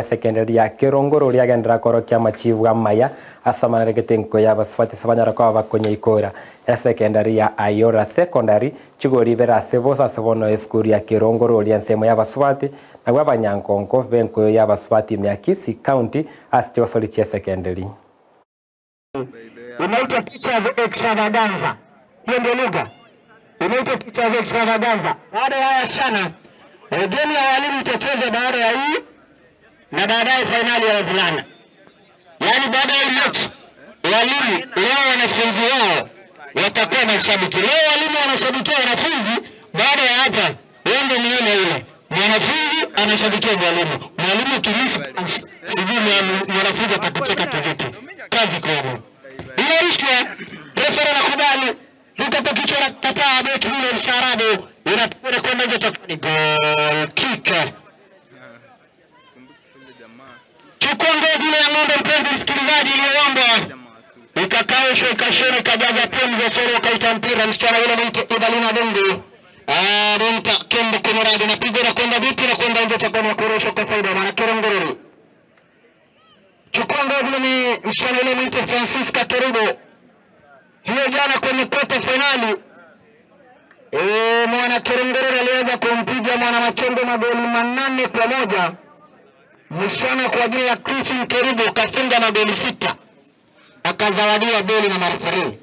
Secondary ya Kerongorori agenderera korokia amachibu amaya ase amanaregete enko ya abasubati ase banyara koba bakonyeikora. Esecondary ya Ayora Secondary chigori ibere ase bosa ase bono esukuru ya Kerongorori ensemo ya abasubati nabwo abanyankonko b'enkoyo ya abasubati ime ya Kisii County ase chigosori chi'esecondary. Inaitwa Teachers Extravaganza. Hiyo ndio lugha inaitwa Teachers Extravaganza. Baada ya haya shana, game ya walimu itachezwa baada ya hii na baadaye fainali ya wavulana. Yaani baada ya hii mechi walimu leo wanafunzi wao watakuwa mashabiki. Leo walimu wanashabikia wanafunzi, baada ya hapa wende ni ile ile. Mwanafunzi anashabikia mwalimu, mwalimu kimisi, sijui mwanafunzi atakucheka kivipi. Kazi kwenu. Inaishwa, refa anakubali, luka kwa kichwa na kataa, beki yule mstaarabu, inakwenda kwenda nje, itakuwa ni goal kick. Chukua ngozi ile ya ng'ombe, mpenzi msikilizaji, iliyoombwa ikakaushwa ikashona ikajaza pumzi ya soro, ukaita mpira. Msichana yule mwite Evalina Dende Renta Kembo kwenye radi na pigo na kwenda vipi na kwenda nje, itakuwa ni kurushwa kwa faida maana Kerongorori. Chukua ngozi ni msichana yule mwite Francisca Kerubo, hiyo jana kwenye quarter finali mwana Kerongorori aliweza kumpiga mwana Machongo magoli 8-1. Msichana kwa jina la Christine Kerubo kafunga magoli 6 akazawadia goli na mareferi.